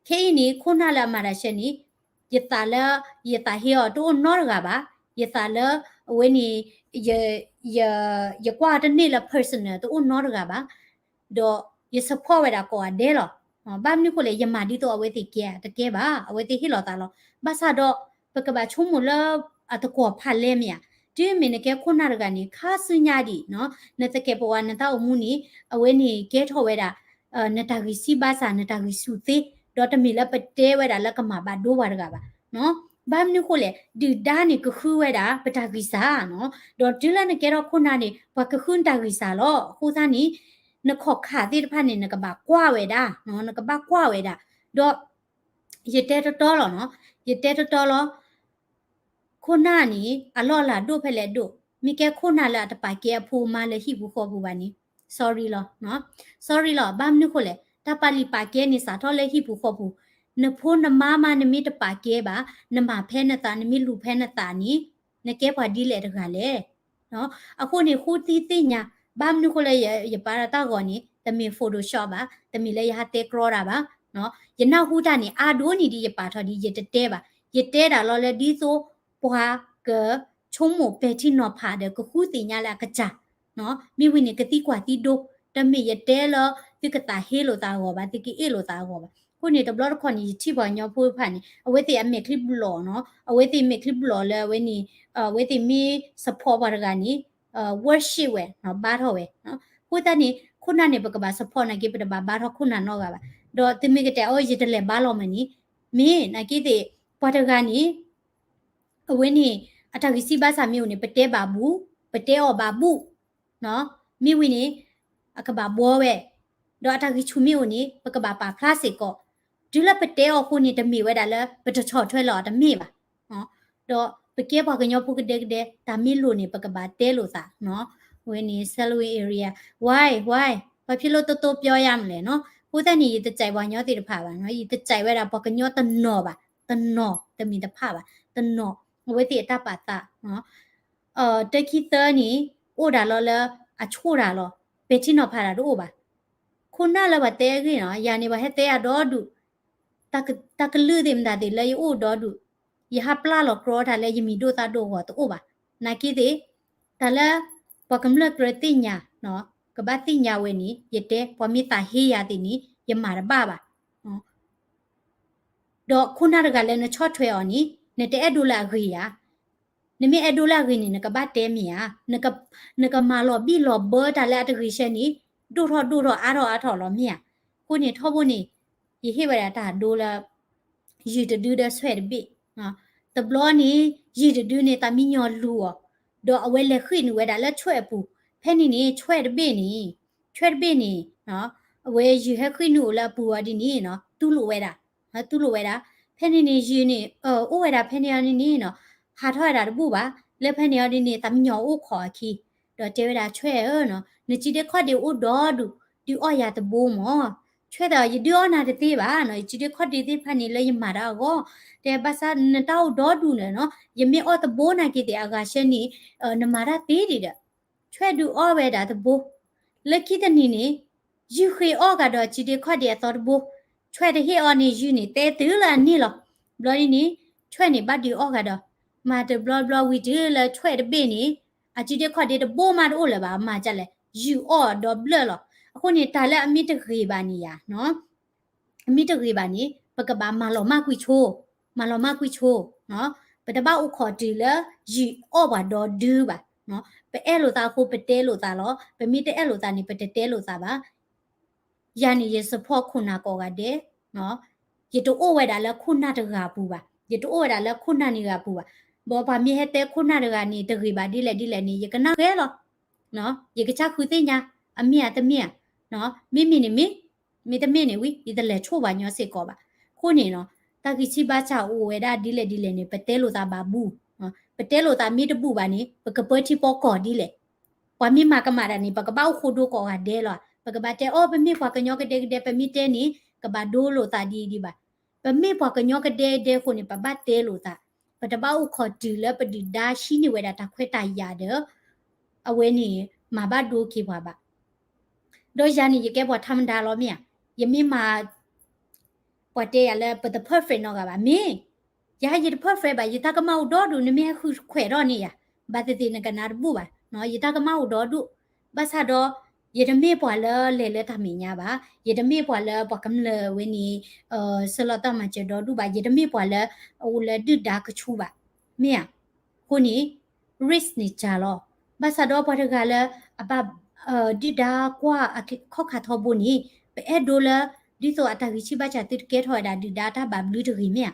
ခဲအံၤန့ၣ် ခိၣ်နၢ်လၢအမၤတၢ်ဆှၢန့ၣ် ယသးလၢ ယသးဟ့အီၤတအိၣ်နီတဂၤဘၣ်, ယသးလၢ အဝဲန့ၣ် ယ ယ ယကွၢ်တန့ၢ်လၢ personal တအိၣ်နီတဂၤဘၣ်. ဒီးယ support ဝဲဒၣ်ကိးဂၤဒဲးလီၤ. ဘၣ်မနုၤဃိလဲၣ် ယမၤဒ်သိးအဝဲသ့ၣ်ကဲဧါ, တကဲဘၣ်, အဝဲသ့ၣ်ဟ့ၣ်လီၤသးလီၤ. ဘၣ်ဆၣ်ဒီး ပကဘၣ်ဆိကမိၣ်လၢအသကိးဖးလဲၢ်မ့ၢ်ဧါ, တုၤမ့ၢ်နကဲခိၣ်နၢ်တဂၤန့ၣ် ခါဆူညါဒံး နသကဲးပဝးနတၢ်အိၣ်မူန့ၣ် အဝဲန့ၣ်ကဲထီၣ်ဝဲဒၣ် နတၢ်ဂံၢ်စၢ်ဘါစၢ် နတၢ်ဂံၢ်ဆူၣ်သ့, ဒီးတမ့ၢ်လၢပတဲဝဲဒၣ်လၢကမၤဘၣ်ဒိပှၤတဂၤဘၣ်. ဘၣ်မနုၤဃိလဲၣ် ဒုၣ်ဒါန့ၣ်ကဃုဝဲဒၣ်ပတၢ်ဂံၢ်စၢ်နီၤ, ဒီးတုၤလၢနကဲထီၣ်ခိၣ်နၢ်န့ၣ် ပှၤကဃုနတၢ်ဂံၢ်စၢ်လီၤ. အဃိသတးန့ၣ် နခီၣ်ခါသ့ၣ်တဖၣ်န့ၣ် နကဘၣ်ကွၢ်ဝဲဒၣ်, နကဘၣ်ကွၢ်ဝဲဒၣ်, ဒီး ယတဲတတီလီၤနီၤ, ယတဲတတီလီၤ ခိၣ်နၢ်န့ၣ် အလီၢ်အလၤဒိၣ်ဖဲလဲၣ်ဒိၣ်, မ့ၢ်ကဲခိၣ်နၢ်လၢအတပာ်ကဲအဖိအမါလၢဟံၣ်ပူၤဃီပူၤဘၣ်န့ၣ် sorry လီၤ, sorry လီၤ. ဘၣ်မနုၤဃိလဲၣ် တၢ်ပာ်လုၢ်ပာ်ကဲန့ၣ် စးထီၣ်လၢဟံၣ်ပူၤဃီပူၤ, နဖိနမါမး နမ့ၢ်တပာ်ကဲဘၣ်, နမၤဖဲနသး နမ့ၢ်လူၤဖဲနသးန့ၣ် နကဲပှၤဒ်လဲၣ်တဂၤလဲၣ်. အဃိန့ၣ် ဃုသ့သ့ၣ်ညါ, ဘၣ်မနုၤဃိလၢယပာ်တၢ်ဂီၤန့ၣ် တမ့ၢ် Photoshop ဘၣ်, တမ့ၢ်လၢယဟးတဲကြီတၢ်ဘၣ်, ယနၢ်ဟူတၢ်န့ၣ် အါဒိၣ်န့ၢ်ဒ်ယပာ်ထီၣ်ဒ် ယတတဲဘၣ်, ယတဲဒၣ်လီၤလၢဒ်သိး ပှၤကဆိကမိၣ်ပဲာ်ထံနီၤဖးဒီး ကဃုသ့ၣ်ညါလၢအကစၢ် မ့ၢ်ဝံၤန့ၣ် ကသံကွၢ်သံဒိ, တမ့ၢ်ယတဲလၢ သုကသးဟ့လိာ်သးအဂီၢ်ဘၣ်, သုကအ့ၣ်လိာ်သးအဂီၢ်ဘၣ်. အဃိန့ၣ် တဘျီတခီၣ်န့ၣ် ယထံၣ်ပှၤကညီဖိတဖၣ်န့ၣ် အဝဲသ့ၣ်အမဲာ်ချံဘျီၣ်နီၤ, အဝဲသ့ၣ်မဲာ်ချံဘျီၣ်လၢအဝဲန့ၣ် အဝဲသ့ၣ်မ့ၢ် support ပှၤတဂၤန့ၣ် worship ဝဲ, ဘါထီၣ်ဝဲ. အဃိသတးန့ၣ် ခိၣ်နၢ်န့ၣ် ပကဘၣ် support နာ်က့ ပတဘၣ်ဘါထီၣ်ခိၣ်နၢ်နီတဂၤဘၣ်. ဒီးသုမ့ၢ်ကတဲအီၤ ယတလဲၤဘါလီၤမးန့ၣ် မ့ၢ်နာ်က့သ့ၣ် ပှၤတဂၤန့ၣ် အဝဲန့ၣ် အတၢ်ဂံၢ်စၢ်ဘါစၢ်မ့ၢ်အိၣ်န့ၣ် ပတဲဘၣ်ဘူး, ပတဲအီၤဘၣ်ဘူး, မ့ၢ်ဝံၤန့ၣ် အကဘၣ်ဘှီဝဲ, ဒီးအတၢ်ဂံၢ်ဆူၣ်မ့ၢ်အိၣ်န့ၣ် ပကဘၣ်ပာ်ဖျါစ့ၢ်ကီး. တုၤလၢပတဲအီၤအဃိန့ၣ် တမ့ၢ်ဝဲဒၣ်လၢပတဆီၣ်ထွဲလီၤအီၤတမ့ၢ်ဘၣ်. ဒီးပကဲပှၤကညီဖိကဒဲကဒဲ တၢ်မ့ၢ်လိၣ်န့ၣ် ပကဘၣ်တဲလိာ်သး ဝဲန့ၣ် Salween area, why, why, ဘာဖြစ်လို့ တိုးတိုးပြောရမလဲနီၤ. အဃိသတးန့ၣ် ယတကြိုက်ပှၤကညီသ့ၣ်တဖၣ်ဘၣ်နီၤ, ယတကြိုက်ဝဲဒၣ်ပှၤကညီတနီၤဘၣ်, တနီၤ, တမ့ၢ်တဖၣ်ဘၣ်, တနီၤ, အဝဲသ့ၣ်အတၢ်ပာ်သး တခံသၢန့ၣ် အိၣ်ဒၣ်လီၤလၢအဆိၣ်တၢ်လီၤ, ပဲာ်ထံနီၤဖးတၢ်တအိၣ်ဘၣ်. ခိၣ်နၢ်လၢပှၤတဲအဂ့ၢ်နီၤ, ယၤန့ၣ် ပှၤဟဲတဲယၤဒီဒူၣ်, တၢ်ကလုၢ်သ့ၣ်မတၤသ့ၣ်လၢယအိၣ်ဒီဒူၣ်, ယဟးပျၢ်လီၤကြီတၢ်လၢယမံၤဒိၣ်သၣ်ဒိၣ်အဂီၢ်တအိၣ်ဘၣ်. နာ်က့သ့ၣ် တၢ်လၢပှၤကမျၢၢ်ကြၢးသ့ၣ်ညါ, ကဘၣ်သ့ၣ်ညါဝဲန့ၣ် ယတဲ, ပှၤမ့ၢ်သးဟ့ယၤသ့ၣ်န့ၣ် ယမၤတဘၣ်ဘၣ်. ဒီးခိၣ်နၢ်တဂၤလၢနဆီၣ်ထွဲအီၤန့ၣ် နတအဲၣ်ဒိးလၢအဂ့ၤဧါ. နမ့ၢ်အဲၣ်ဒိးလၢအဂ့ၤန့ၣ် နကဘၣ်တဲမ့ၢ်ဧါ. နကမၤလီၤဘံၣ်လီၤဘၢတၢ်လၢအတဂ့ၤဆၢန့ၣ် ဒိၣ်ထီၣ်ဒိၣ်ထီၣ်အါထီၣ်အါထီၣ်လီၤမ့ၢ်ဧါ. အဃိန့ၣ်ထီဘိန့ၣ် ယဟ့ၣ်ဝဲဒၣ်တၢ်ဒိလၢ ယုၢ်တဒုဒီးဆွဲၣ်တဘ့ၣ်, တဘျီန့ၣ် ယုၢ်တဒုန့ၣ် သးမံညီၤလူၤအီၤ, ဒီးအဝဲလဲၤဃ့ၣ်နုာ်ဝဲဒၣ်လၢဆွဲၣ်အပူၤ, ဖဲန့ၣ်န့ၣ် ဆွဲၣ်တဘ့ၣ်န့ၣ်, ဆွဲၣ်တဘ့ၣ်န့ၣ် အဝဲယုၢ်ဟဲဃ့ၣ်နုာ်အိၣ်လၢအပူၤအီၤဒ်န့ၣ်နီၤ, တူၢ်လိာ်ဝဲဒၣ်, တူၢ်လိာ်ဝဲဒၣ်, ဖဲန့ၣ်န့ၣ် ယုၢ်န့ၣ် အိၣ်ဝဲဒၣ်ဖဲန့ၣ်အီၤဒ်န့ၣ်နီၤ, ဟးထီၣ်ဝဲဒၣ်တဘူၣ်ဘၣ်, လၢဖဲန့ၣ်အီၤဒ်န့ၣ် သးမံညီၤအိၣ်ခိးအခံ, ဒီးတဲဝဲဒၣ်ဆွဲၣ်ဧၢနီၤ, နစုဒ့ခီၣ်ဒ့အိၣ်ဒီဒူၣ်, ဒုးအီၣ်ယၤတဘိမၢ်, ဆွဲၣ်ဒီး ယဒုးအီၣ်နၤတသ့ဘၣ်နီၤ, ယစုဒ့ခီၣ်ဒ့သ့ၣ်တဖၣ်န့ၣ် လၢယမၤတၢ်အဂီၢ်, တဲဘၣ်ဆၣ်နတၢ်အိၣ်ဒီဒူၣ်န့ၣ်နီၤ, ယမ့ၢ်အီၣ်တဘိနာ်က့သ့ၣ်အဂၤဆၢန့ၣ် နမၤတၢ်သ့ဒံးဒီး ဆွဲၣ်ဒုးအီၣ်ဝဲဒၣ်တဘိ, လၢခံတနံၤန့ၣ် ယုၢ်ဃ့အီၣ်ကဒီးစုဒ့ခီၣ်ဒ့အသီတဘိ, ဆွဲၣ်တဟ့ၣ်အီၤန့ၣ် ယုၢ်န့ၣ်တဲတုၤလၢအန့ၢ်လီၤ, ဘျီဒ်န့ၣ် ဆွဲၣ်န့ၣ်ဘၣ်ဒုးအီၣ်ကဒီး, မၤတဘျီဘျီဝံၤတုၤလၢဆွဲၣ်တဘ့ၣ်န့ၣ် အစုဒ့ခီၣ်ဒ့တဘိမးတအိၣ်လၢၤဘၣ်, မၤဒ်လဲၣ်, ယုၢ်အီၣ်ဒီးဘျၢၣ်လီၤ. အဃိန့ၣ် တၢ်လၢအမ့ၢ်တဂ့ၤဘၣ်န့ၣ်ယၤ အမ့ၢ်တဂ့ၤဘၣ်န့ၣ် ပကဘၣ်မၤလီၤမၢ်ကွံာ်ဆိ, မၤလီၤမၢ်ကွံာ်ဆိ, ပတဘၣ်အိၣ်ခိးတုၤလၢယုၢ်အီၣ်ပှၤဒီဒုဘၣ်, ပအဲၣ်လိာ်သးအဃိပတဲလိာ်သးလီၤ, ပမ့ၢ်တအဲၣ်လိာ်သးန့ၣ် ပတတဲလိာ်သးဘၣ်. ယၤန့ၣ် ယ support ခိၣ်နၢ်ကိးဂၤဒဲး, ယတအိၣ်ဝဲဒၣ်လၢခိၣ်နၢ်တဂၤအပူၤဘၣ်, ယတအိၣ်ဝဲဒၣ်လၢခိၣ်နၢ်န့ၣ်ဂၤအပူၤဘၣ်. ဘၣ်ပှၤမ့ၢ်ဟဲတဲခိၣ်နၢ်တဂၤန့ၣ် တဂ့ၤဘၣ်ဒ်လဲၣ်ဒ်လဲၣ်န့ၣ် ယကနၣ်ဃဲလီၤ, ယကစၢ်ဃုသ့ၣ်ညါ, အမ့ၢ်ဧါတမ့ၢ်ဧါ, မ့မ့ၢ်န့ၣ်မ့ၢ်, မ့တမ့ၢ်န့ၣ်ဝံၤ ယတလဲၤဆိၣ်ပှၤကညီစ့ၢ်ကီးဘၣ်. အဃိန့ၣ်နီၤ, တၢ်ဂံၢ်ဆံးဘါစၢ်အိၣ်ဝဲဒၣ်ဒ်လဲၣ်ဒ်လဲၣ်န့ၣ် ပတဲလိာ်သးဘၣ်ဘူး, ပတဲလိာ်သးမ့ၢ်တဘူးဘၣ်န့ၣ် ပကပၢထံပီကီၢ်ဒ်လဲၣ်. ပှၤမ့ၢ်မၤကမၣ်တၢ်န့ၣ် ပကဘၣ်အိၣ်ဃိဒိကိးဂၤဒဲးလီၤ. ပကဘၣ်တဲအီၤ ပမ့ၢ်ပှၤကညီကဒဲကဒဲ ပမ့ၢ်တဲန့ၣ် ကဘၣ်ဒိလိာ်သးဒ်အံၤဒံးဘၣ်. ပမ့ၢ်ပှၤကညီကဒဲကဒဲအဃိန့ၣ် ပဘၣ်တဲလိာ်သး ပတဘၣ်အိၣ်ခိးတုၤလၢပဒုၣ်ဒါဟံးန့ၢ်ဝဲဒၣ်တၢ်ခွဲးတၢ်ယာ်ဒီး အဝဲန့ၣ် မၤဘၣ်ဒိက့ၤပှၤဘၣ်. ဒီးယၤန့ၣ် ယကဲပှၤထါမတၤလီၤမ့ၢ်ဧါ. ယမ့ၢ်မၤ ပှၤတဲယၤလၢပတ perfect နီတဂၤဘၣ်. မ့ၢ် ယၤယတ perfect ဘၣ်, ယတၢ်ကမၣ်အိၣ်ဒီဒူၣ်, နမ့ၢ်ဟဲဃုခွဲးထီၣ်န့ၢ်ယၤ ဘၣ်သ့ၣ်သ့ၣ်နကနၣ်တဘူၣ်ဘၣ်. ယတၢ်ကမၣ်အိၣ်ဒီဒူၣ်, ဘၣ်ဆၣ်ဒီး ယတမ့ၢ်ပှၤလၢလဲၤလၢတၢ်မဲာ်ညါဘၣ်, ယတမ့ၢ်ပှၤလၢပှၤကမျၢၢ်ဝဲန့ၣ် ဆှၢလီၤတၢ်မၤစၢၤဒီဒူၣ်ဘၣ်, ယတမ့ၢ်ပှၤလၢ အိၣ်လၢဒုၣ်ဒါကဆူးဘၣ်, မ့ၢ်ဧါ. အဃိန့ၣ် risk န့ၣ်ကၢ်လီၤ. ဘၣ်ဆၣ်ဒီးပှၤတဂၤလၢ အဘၣ် ဒုၣ်ဒါကွၢ်အခီၣ်ခါထီဘိန့ၣ် ပအဲၣ်ဒိးလၢ ဒ်သိးအတၢ်ဂံၢ်ဆံးဘၣ်ဆၣ်သုတကဲထီၣ်ဝဲဒၣ်ဒုၣ်ဒါတၢ်ဘၣ်ဘျုးတဂ့ၤမ့ၢ်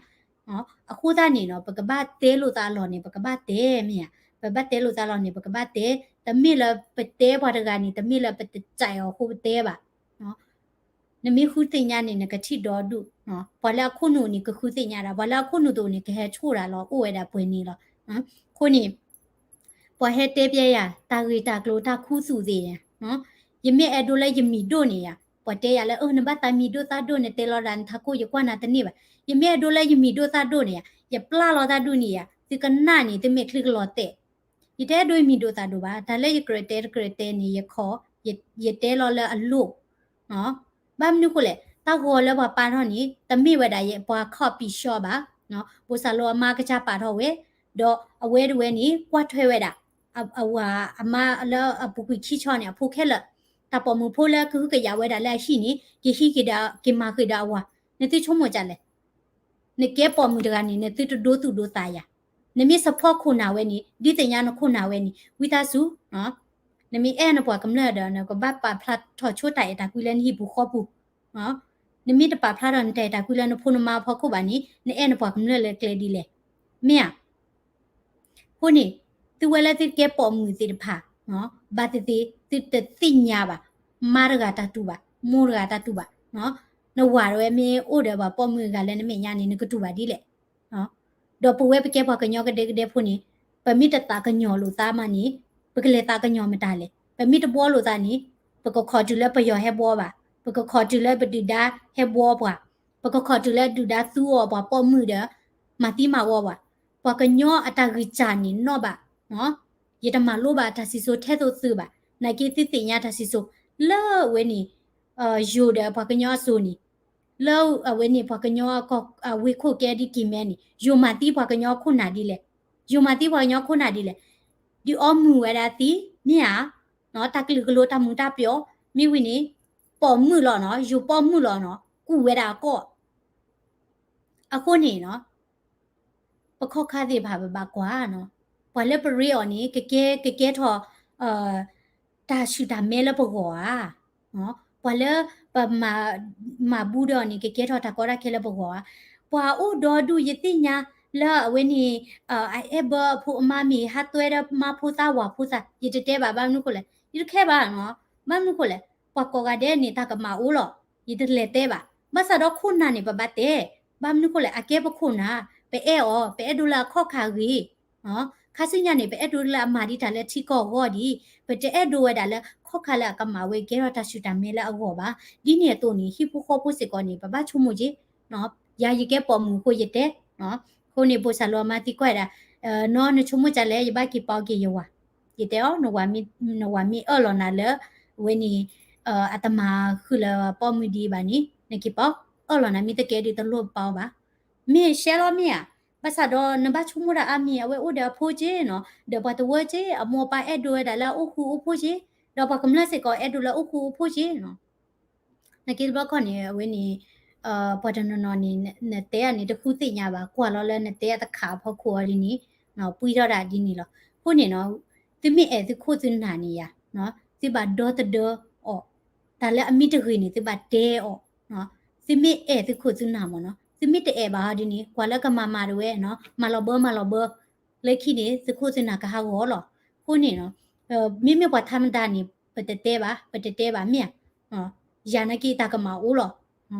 ဧါ. အဃိသတးန့ၣ်နီၤ ပကဘၣ်တဲလိာ်သးအလီၢ်န့ၣ် ပကဘၣ်တဲမ့ၢ်ဧါ, ပဘၣ်တဲလိာ်သးအလီၢ်န့ၣ် ပကဘၣ်တဲ, တမ့ၢ်လၢပတဲပှၤတဂၤန့ၣ် တမ့ၢ်လၢပတစဲးအီၤအဃိပတဲဘၣ်. နမ့ၢ်ဃုသ့ၣ်ညါန့ၣ် နကထံၣ်ဒီဒူၣ်, ပှၤလၢအခိၣ်နူာ်န့ၣ် ကဃုသ့ၣ်ညါဒၣ်, ပှၤလၢအခိၣ်နူာ်တအိၣ်န့ၣ် ကဟဲဆိၣ်ဒၣ်လီၤ အိၣ်ဝဲဒၣ်ပှဲၤန့ၣ်လီၤ. အဃိန့ၣ် ပှၤဟဲတဲပျဲယၤ တၢ်ဂ့ၢ်တၢ်ကျိၤတၢ်ခူသူၣ်သ့ၣ်ညါ, ယမ့ၢ်အဲၣ်ဒိးလၢယမံၤဒိၣ်န့ၣ်ယၤ, ပှၤတဲယၤလၢ အၢ နဘၣ်သးမံၤဒိၣ်သးဒိၣ် နတဲလီၤဒၣ်နထးခိၣ် ယကွၢ်နၤတန့ၢ်ဘၣ်. ယမ့ၢ်အဲၣ်ဒိးလၢယမံၤဒိၣ်သးဒိၣ်န့ၣ်ယၤ, ယပျၢ်လီၤသးဒူၣ်န့ၣ်ယၤ သုကနၣ်န့ၣ် သုမဲာ်ချံကလီၤတဲာ်. ယတအဲၣ်ဒိးယမံၤဒိၣ်သးဒိၣ်ဘၣ်, တၢ်လၢယကြၢးတဲတကြၢးတဲန့ၣ် ယခီ, ယတဲလီၤလၢအလိၣ် ဘၣ်မနုၤဃိလဲၣ်, တၢ်ဂီၤလၢပှၤပာ်ထီၣ်န့ၣ် တမ့ၢ်ဝဲဒၣ်ယပှၤ copy shop ဘၣ်. ဘိၣ်စၢ်လိအမါကစၢ်ပာ်ထီၣ်ဝဲ, ဒီးအဝဲတဝဲန့ၣ် ကွၢ်ထွဲဝဲဒၣ် အဝၤအမါလၢအပူၤကွံာ်ခံဆီန့ၣ် အဖိခဲလၢာ်, တၢ်ပိာ်မုၣ်ဖိလၢကဟုကယာ်ဝဲဒၣ်လၢအဟံၣ်န့ၣ် ကဟံးက့ၤဒီး က့ၤမၤဃ့ဒီးအဝၤ, နသုဆိကမိၣ်ဒ်လဲၣ်. နကဲပိာ်မုၣ်တဂၤန့ၣ် နသုတဒိသူၣ်ဒိသးယၤ, နမ့ၢ် support ခိၣ်နၢ်ဝဲန့ၣ် ဒ်သ့ၣ်ညါနခိၣ်နၢ်ဝဲန့ၣ် ဝံသးစူၤ နမ့ၢ်အဲၣ်နပှၤကမျၢၢ်ဒီး နကဘၣ်ပာ်ဖျါထီၣ်ဆိတၢ်အဲၣ်တၢ်ကွံလၢနဟံၣ်ပူၤဃီပူၤ, နမ့ၢ်တပာ်ဖျါထီၣ်နတၢ်အဲၣ်တၢ်ကွံလၢနဖိနမါအဖီခိၣ်ဘၣ်န့ၣ် နအဲၣ်နပှၤကမျၢၢ်လၢကျဲဒ်လဲၣ်, မ့ၢ်ဧါ. အဃိန့ၣ် သုဝဲလၢသုကဲပိာ်မုၣ်သ့ၣ်တဖၣ် ဘၣ်သ့ၣ်သ့ၣ် သုတသ့ၣ်ညါဘၣ်, မါတဂၤတၢ်တူၢ်ဘၣ်, မိၢ်တဂၤတၢ်တူၢ်ဘၣ်, နဝၤတဝဲမ့ၢ်အိၣ်ဒီးပှၤပိာ်မုၣ်အဂၤလၢနမဲာ်ညါန့ၣ် နကတူၢ်ဘၣ်ဒ်လဲၣ်. ဒီးပဝဲပကဲပှၤကညီကဒဲကဒဲဖိန့ၣ် ပမ့ၢ်တသးကညီၤလိာ်သးမးန့ၣ် ပကလဲၤသးကညီၤမတၤလဲၣ်. ပမ့ၢ်တဘှီလိာ်သးန့ၣ် ပကခိးတုၤလၢပယီၤဟဲဘှီဘၣ်, ပကခိးတုၤလၢပဒုၣ်ဒါဟဲဘှီပှၤ, ပကခိးတုၤလၢဒုၣ်ဒါသူအီၤပှၤပိာ်မုၣ်ဒီး မၤသံမၤဝီပှၤ. ပှၤကညီအတၢ်ဂံၢ်စၢ်န့ၣ်နီၣ်ဘၣ်, ယတမၤလိဘၣ်တၢ်စံၣ်စိၤထဲသိးသုဘၣ်, နာ်က့သုသ့ၣ်ညါတၢ်စံၣ်စိၤ လၢအဝဲန့ၣ် ယိၤဒီးပှၤကညီအစိၤန့ၣ် လၢအဝဲန့ၣ် ပှၤကညီအဝ့ၢ်ခိၣ်ကဲဒ်က့ၤမဲန့ၣ် ယိၤမၤသံပှၤကညီခိၣ်နၢ်ဒ်လဲၣ်, ယိၤမၤသံပှၤကညီခိၣ်နၢ်ဒ်လဲၣ်, ဒုးအီမုၢ်ဝဲဒၣ်သံ, မ့ၢ်ဧါ, တၢ်ကလုာ်ကလိၤတၢ်မုာ်တၢ်ပျီၣ်, မ့ၢ်ဝံၤန့ၣ် ပိာ်မုၣ်လီၤနီၤ, ယိၤပိာ်မုၣ်လီၤနီၤ, ကူၣ်ဝဲဒၣ်အကီၢ်. အဃိန့ၣ်နီၤ ပခီၣ်ခါသ့ၣ်တဖၣ်ပဘၣ်ကွၢ်နီၤ, ပှၤလၢပရ့အီၤန့ၣ် ကကဲ ကကဲထီၣ် တၢ်ဆူၣ်တၢ်မဲလၢပဂီၢ်ဧါ. ပှၤလၢပမၤ မၤဘူးဒီးအီၤန့ၣ် ကကဲထီၣ်တၢ်ကီတၢ်ခဲလၢပဂီၢ်ဧါ. ပှၤအိၣ်ဒီဒူၣ်ယသ့ၣ်ညါလၢအဝဲန့ၣ် အအဲၣ်ဘၢအဖိအမါမ့ၢ်ဟးတွဲဒီးမါဖိသၣ်ဝၤဖိသၣ် ယတတဲဘၣ် ဘၣ်မနုၤဃိလဲၣ် ယတခဲဘၣ်နီၤ. ဘၣ်မနုၤဃိလဲၣ် ပှၤကိးဂၤဒဲးန့ၣ် တၢ်ကမၣ်အိၣ်လီၤ. ယတလဲၤတဲဘၣ်. ဘၣ်ဆၣ်ဒီးခိၣ်နၢ်န့ၣ် ပဘၣ်တဲ, ဘၣ်မနုၤဃိလဲၣ် အကဲပခိၣ်နၢ်, ပအဲၣ်အီၤ, ပအဲၣ်ဒိးလၢအခီၣ်ခါအဂ့ၢ် ခါဆူညါန့ၣ် ပအဲၣ်ဒိးလၢအမၤဒံးတၢ်လၢထံကီၢ်အဂီၢ်ဒံး, ပတအဲၣ်ဒိးဝဲဒၣ်လၢခီၣ်ခါလၢအကမၣ်ဝဲကဲထီၣ်တၢ်ဆူၣ်တၢ်မဲလၢအဂီၢ်ဘၣ်. ဒ်န့ၣ်အသိးန့ၣ် ဟံၣ်ဖိဃီဖိစ့ၢ်ကီးန့ၣ် ပဘၣ်ဆိကမိၣ်က့ၤ, ယၤယကဲပိာ်မုၣ်အဃိယတဲ, အဃိန့ၣ် ဘိၣ်စၢ်လိအမါသံကွၢ်ဒၣ်, နီၢ်နဆိကမိၣ်ဒ်လဲၣ် ယဘၣ်က့ၤပာ်က့ၤယဝၤ, ယတဲအီၤ နဝၤမ့ၢ်အၢၣ်လီၤနၤလၢ အဝဲန့ၣ် အတမၤဃုာ်လၢပိာ်မုၣ်ဒံးဘၣ်န့ၣ် နက့ၤပာ်အီၤ, အၢၣ်လီၤနၤမ့ၢ်တကဲဒုးတလိၣ်ပာ်အီၤဘၣ်. မ့ၢ်ရှဲလီၤမ့ၢ်ဧါ. ဘၣ်ဆၣ်ဒီးနဘၣ်ဆိကမိၣ်ဒၣ်အါမံၤ အဝဲအိၣ်ဒီးအဖိက့နီၤ, ဒီးပှၤတဝၢက့ အမိၢ်အပၢ်အဲၣ်ဒိးဝဲဒၣ်လၢအအိၣ်ဃူအိၣ်ဖိးက့, ဒီးပှၤကမျၢၢ်စ့ၢ်ကီးအဲၣ်ဒိးလၢအအိၣ်ဃူအိၣ်ဖိးက့နီၤ. နာ်က့တဘျီခီန့ၣ် အဝဲန့ၣ် ပှၤတနီၤနီၤန့ၣ် နတဲအန့ၣ် တဃုသ့ၣ်ညါဘၣ်, ကွၢ်လီၤလၢနတဲအတခးအဖီခိၣ်အီၤဒ်န့ၣ်, ပှံထီၣ်ဒၣ်ဒ်န့ၣ်လီၤ. အဃိန့ၣ်နီၤ သုမ့ၢ်အဲၣ်သုခိၣ်သုနၢ်န့ၣ်ယၤ, သုဘၣ်ဒီသဒၢအီၤ, တၢ်လၢအမ့ၢ်တဂ့ၤန့ၣ် သုဘၣ်တဲအီၤ. သုမ့ၢ်အဲၣ်သုခိၣ်သုနၢ်မ့ၢ်နီၤ, သုမ့ၢ်တအဲၣ်ဘၣ်ဟီဒ်န့ၣ် ကွၢ်လၢကမၤမၤတဝဲနီၤ, မၤလီၤဘၢမၤလီၤဘၢ, လၢခံန့ၣ် သုခိၣ်သုနၢ်ကဟးဂီၤလီၤ. အဃိန့ၣ်နီၤ မ့မ့ၢ်ပှၤထါမတၤန့ၣ် ပတတဲဘၣ်, ပတတဲဘၣ်မ့ၢ်ဧါ. ယၤနာ်က့တၢ်ကမၣ်အိၣ်လီၤ.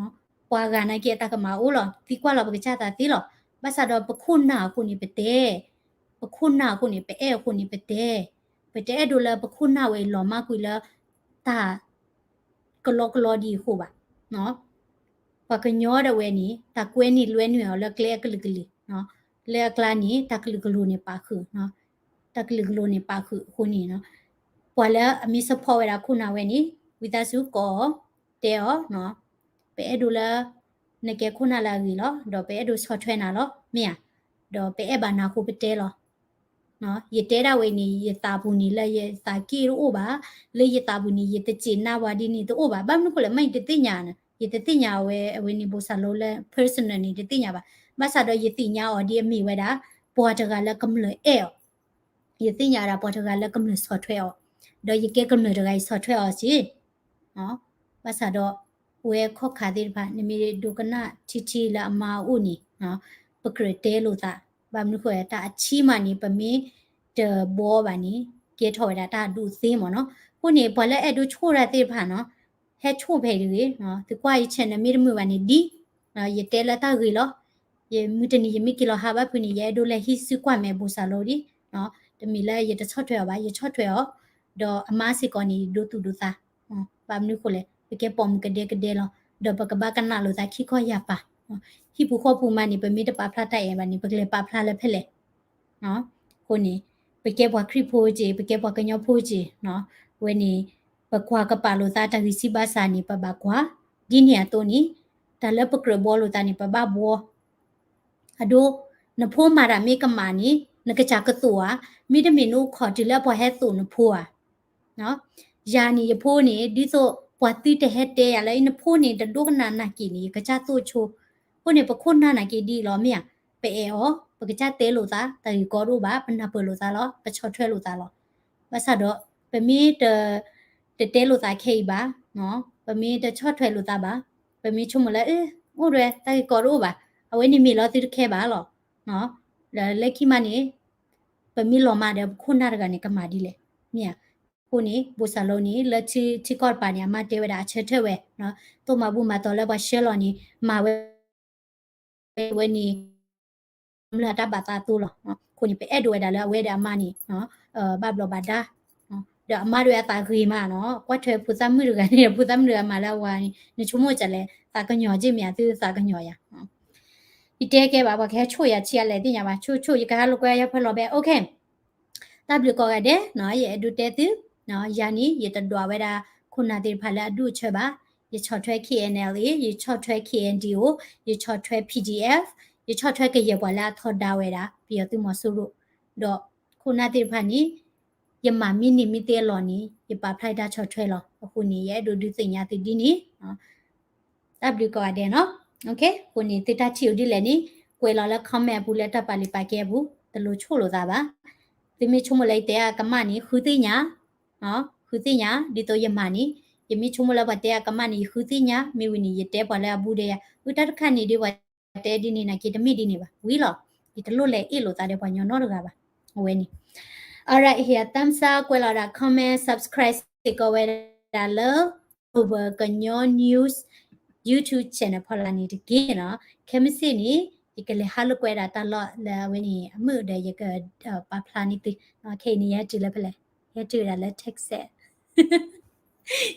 ပှၤဂၤနာ်က့အတၢ်ကမၣ်အိၣ်လီၤ. သံကွၢ်လီၤပကစၢ်သးသ့လီၤ. ဘၣ်ဆၣ်ဒီးပခိၣ်နၢ်အဃိန့ၣ်ပတဲ, ပခိၣ်နၢ်အဃိန့ၣ် ပအဲၣ်အဃိန့ၣ်ပတဲ, ပတအဲၣ်ဒိးလၢပခိၣ်နၢ်ဝဲအံၤလီၤမၢ်ကွံာ်လၢ တၢ် ကလီကလီဒ်အံၤအဃိဘၣ်. ပှၤကညီဒၣ်ဝဲန့ၣ် တၢ်ကွဲန့ၢ်လွဲန့ၢ်အီၤလၢကျဲအကလုာ်ကလုာ်, လၢအကျါန့ၣ် တၢ်ကလုာ်ကလိၤန့ၣ်ပာ်ဃုာ်, တၢ်ကလုာ်ကလိၤန့ၣ်ပာ်ဃုာ်အဃိန့ၣ် ပှၤလၢအမ့ၢ် support ဝဲဒၣ်ခိၣ်နၢ်ဝဲန့ၣ် ဝံသးစူၤကိးအီၤ, တဲအီၤ, ပအဲၣ်ဒိးလၢ နကဲခိၣ်နၢ်လၢအဂ့ၤလီၤ, ဒီးပအဲၣ်ဒိးဆီၣ်ထွဲနၤလီၤ မ့ၢ်ဧါ, ဒီးပအဲၣ်ဘၣ်နၤအဃိပတဲလီၤ. ယတဲဒၣ်ဝဲန့ၣ် ယသးပူၤန့ၣ်လၢယသးက့ၣ်တအိၣ်ဘၣ်, လၢယသးပူၤန့ၣ် ယတစံးနၢ်ဝဲဒ်န့ၣ်တအိၣ်ဘၣ်, ဘၣ်မနုၤဃိလဲၣ် မ့ၢ်ယတသ့ၣ်ညါ, ယတသ့ၣ်ညါအဝဲ, အဝဲန့ၣ် ဘိၣ်စၢ်လိလၢ personal န့ၣ် တသ့ၣ်ညါဘၣ်, ဘၣ်ဆၣ်ဒီးယသ့ၣ်ညါအီၤဒ်အမ့ၢ်ဝဲဒၣ် ပှၤတဂၤလၢကမျၢၢ်အဲၣ်အီၤ, ယသ့ၣ်ညါဝဲဒၣ်ပှၤတဂၤလၢကမျၢၢ်ဆီၣ်ထွဲအီၤ, ဒီးယကဲကမျၢၢ်တဂၤအံၤဆီၣ်ထွဲအီၤစ့ၢ် ဘၣ်ဆၣ်ဒီး ဝဲခီၣ်ခါသ့ၣ်တဖၣ် နမ့ၢ်ဒိကနၣ်ထံထံလၢအမါအအိၣ်န့ၣ် ပကြၢးတဲလိာ်သး, ဘၣ်မနုၤဃိ တၢ်အထံမးန့ၣ် ပမ့ၢ်တဘှီဘၣ်န့ၣ် ကဲထီၣ်ဝဲဒၣ်တၢ်အဒူၣ်သ့မ့ၢ်နီၤ, အဃိန့ၣ် ပှၤလၢအဲၣ်ဒိးဆိၣ်တၢ်သ့ၣ်တဖၣ်နီၤ ဟဲဆိၣ်ဖဲအံၤတဂ့ၤ, သုကွၢ်ယ channel မ့ၢ်တမုာ်ဘၣ်န့ၣ်ဒ် ယတဲလၢတၢ်ဂ့ၤလီၤ, ယမုၢ်တနံၤ ယမ့ၢ်က့ၤလီၤဟးဘၣ်ဖုးန့ၣ် ယအဲၣ်ဒိးလဲၤဟံးစုကွၢ်မဲာ်ဘိၣ်စၢ်လိဒ်, တမ့ၢ်လၢယတဆီၣ်ထွဲအီၤဘၣ်, ယဆီၣ်ထွဲအီၤ, ဒီးအမါစ့ၢ်ကီးန့ၣ် ယဒိသူၣ်ဒိသး, ဘၣ်မနုၤဃိလဲၣ် ပကဲပိာ်မုၣ်ကဒဲကဒဲလီၤ, ဒီးပကဘၣ်ကနၣ်လိာ်သးခံခီယၢ်ပၤ, ဟံၣ်ပူၤဃီပူၤမးန့ၣ် ပမ့ၢ်တပာ်ဖျါတၢ်အဲၣ်ဘၣ်န့ၣ် ပကလဲၤပာ်ဖျါလၢဖဲလဲၣ် အဃိန့ၣ် ပကဲပှၤခရံာ်ဖိက့ၤ ပကဲပှၤကညီဖိက့ၤ, ဝဲန့ၣ် ပကွၢ်ကပာ်လိာ်သးတၢ်ဂံၢ်စၢ်ဘါစၢ်န့ၣ် ပဘၣ်ကွၢ်, ဒ်န့ၣ်အသိးန့ၣ် တၢ်လၢပကြၢးဘှီလိာ်သးန့ၣ် ပဘၣ်ဘှီ, အဒိ, နဖိမၤတၢ်မ့ၢ်ကမၣ်န့ၣ် နကစၢ်ကသိၣ်ဧါ, မ့တမ့ၢ်နအိၣ်ခိးတုၤလၢပှၤဟဲသိၣ်နဖိဧါ ယၤန့ၣ် ယဖိန့ၣ် ဒ်သိးပှၤသုတဟဲတဲယၤလၢ နဖိန့ၣ် တဒိကနၣ်နာ်က့ၤန့ၣ် ယကစၢ်သိၣ်ဆိ, အဃိန့ၣ် ပခိၣ်နၢ်နာ်က့ၤဒ်အံၤလီၤ မ့ၢ်ဧါ, ပအဲၣ်အီၤ ပကစၢ်တဲလိာ်သး တၢ်ဂ့ၢ်ကီတအိၣ်ဘၣ် ပနၢ်ပၢၢ်လိာ်သးလီၤ ပဆီၣ်ထွဲလိာ်သးလီၤ, ဘၣ်ဆၣ်ဒီး ပမ့ၢ်တ တတဲလိာ်သးခဲအံၤဘၣ်, ပမ့ၢ်တဆီၣ်ထွဲလိာ်သးဘၣ်, ပမ့ၢ်ဆိကမိၣ်လၢ အၢ အိၣ်ဒဲး တၢ်ဂ့ၢ်ကီတအိၣ်ဘၣ်, အဝဲန့ၣ်မ့ၢ်လီၤသုတခဲဘၣ်လီၤ, ဒီးလၢခံမးန့ၣ် ပမ့ၢ်လီၤမၢ်ဒီး ပခိၣ်နၢ်တဂၤန့ၣ် ကမၤဒ်လဲၣ်, မ့ၢ်ဧါ, အဃိန့ၣ် ဘိၣ်စၢ်လိန့ၣ် လၢထံကီၢ်တပၤန့ၣ် အမါတဲဝဲဒၣ်အဆၢထၢၣ်ဝဲ, သိၣ်မၤဘူၣ်မၤတီၤလၢပှၤဆှၢလီၤန့ၣ် မၤဝဲ ဝဲန့ၣ် လၢအတၢ်ဘၣ်သးအသိးလီၤ, အဃိန့ၣ် ပအဲၣ်ဒိးဝဲဒၣ်လၢအဝဲဒီးအမါန့ၣ် ဘၣ်ဘျီးဘၣ်ဒါ, ဒီးအမါဒၣ်ဝဲအသးဂ့ၤမးနီၤ, ကွၢ်ထွဲဖိသၣ်မုၣ်တဂၤန့ၣ် ဖိသၣ်မုၣ်တဂၤမၤလၢအဝၤန့ၣ် နဆိကမိၣ်ဒ်လဲၣ်, သးကညီၤက့ၢ်မ့ၢ်ဧါ သုသးကညီၤယၤ, ယတဲကဲဘၣ် ပှၤကဟဲဆိၣ်ယၤဆံးအလဲၣ်သ့ၣ်ညါဘၣ်, ဆိၣ်ဆိၣ် ယကဟးလိာ်ကွဲယဖၢလီၤဘဲ OK တၢ်ဘျုးကိးဂၤဒဲးနီၤ, ယအဲၣ်ဒိးတဲသု, ယၤန့ၣ် ယတဒွးဝဲဒၣ်ခိၣ်နၢ်သ့ၣ်တဖၣ်လၢအဒူၣ်အဆၢဘၣ်, ယဆီၣ်ထွဲ K N L A, ယဆီၣ်ထွဲ K N D O, ယဆီၣ်ထွဲ P D F, ယဆီၣ်ထွဲကယဲၢ်ပှၤလၢအထီဒါဝဲဒၣ် ပယီၤသုးမီၤစိရိၤ, ဒီးခိၣ်နၢ်သ့ၣ်တဖၣ်န့ၣ် ယမၤမ့ၢ်န့ၢ်မ့ၢ်သ့အလီၢ်န့ၣ် ယပာ်ဖျါတၢ်ဆီၣ်ထွဲလီၤ, အဃိန့ၣ် ယအဲၣ်ဒိးဒုးသ့ၣ်ညါသုဒ်န့ၣ် တၢ်ဘျုးကိးဂၤဒဲးနီၤ, အဃိန့ၣ် သုတၢ်ထံၣ်အိၣ်ဒ်လဲၣ်န့ၣ် ကွဲးလီၤလၢ comment အပူၤလၢတၢ်ပာ်လုၢ်ပာ်ကဲအပူၤ, တလိၤဆိၣ်လိာ်သးဘၣ်, သုမ့ၢ်ဆိကမိၣ်လၢယတဲအကမၣ်န့ၣ် ဃုသ့ၣ်ညါ, ဃုသ့ၣ်ညါ ဒ်သိးယမၤန့ၣ်, ယမ့ၢ်ဆိကမိၣ်လၢပှၤတဲအကမၣ်န့ၣ် ယဃုသ့ၣ်ညါ, မ့ၢ်ဝံၤန့ၣ် ယတဲပှၤလၢအဘူးဒီးယၤ, အတၢ်တခါန့ၣ်ဒ်ပှၤတဲဒ်န့ၣ်နာ်က့ တမ့ၢ်ဒ်န့ၣ်ဘၣ်, ဝံၤလီၤ, ယတလိၣ်လဲၤအ့ၣ်လိာ်သးဒီးပှၤညီနီတဂၤဘၣ်, အဝဲန့ၣ် All right, hit thumbs up, ကွဲးလီၤဒၣ် comment, subscribe စ့ၢ်ကီးဝဲဒၣ်လၢ Global ကညီ News YouTube channel ဖီလာ်န့ၣ်တက့ၢ်နီၤ, ခဲမုၢ်ဆ့ၣ်န့ၣ် ယကလဲၤဟးလိာ်ကွဲဒၣ်တၢ်လီၢ်လၢအဝဲန့ၣ် အမုာ်ဒီးယကပာ်ဖျါန့ၢ်သု, ခဲအံၤန့ၣ် ယဟဲတုၤလၢဖဲလဲၣ်, ယဟဲတုၤဝဲဒၣ်လၢ Texas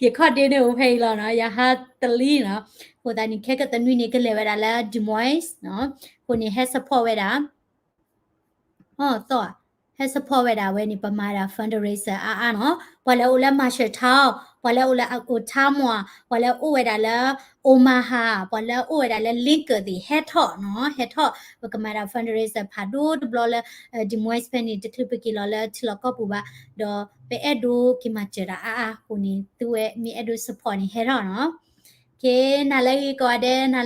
ယခီၣ်ဒ့န့ၣ်အိၣ်ဖဲအံၤလီၤနီၤ, ယဟးတလံနီၤ, အဃိသတးန့ၣ် ခဲကတနွံန့ၣ် ကလဲၤဝဲဒၣ်လၢ Des Moines နီၤ, အဃိန့ၣ် ဟဲ support ဝဲဒၣ် အီၣ်သီၣ်, ဟဲ support ဝဲဒၣ်ဝဲန့ၣ် ပမၤဒၣ် fundraiser အါအါနီၤ, ပှၤလၢအိၣ်လၢ Marshalltown, ပှၤလၢအိၣ်လၢ Ottawa, ပှၤလၢအိၣ်ဝဲဒၣ်လၢ Omaha, ပှၤလၢအိၣ်ဝဲဒၣ်လၢ Lincoln သ့ၣ် ဟဲထီၣ်နီၤ, ဟဲထီၣ်, ပကမၤဒၣ် fundraiser ဖးဒိၣ်တဘျီလၢ Des Moines ဖဲန့ၣ် တချုးပက့ၤလီၤလၢထံလီၢ်ကီၢ်ပူၤဘၣ်, ဒီးပအဲၣ်ဒိးက့ၤမၤစၢၤတၢ်အါအါအဃိန့ၣ် သုဝဲမ့ၢ်အဲၣ်ဒိး support န့ၣ် ဟဲထီၣ်နီၤ. နၤလၢဂ့ၤကိးဂၤဒဲး, နၤ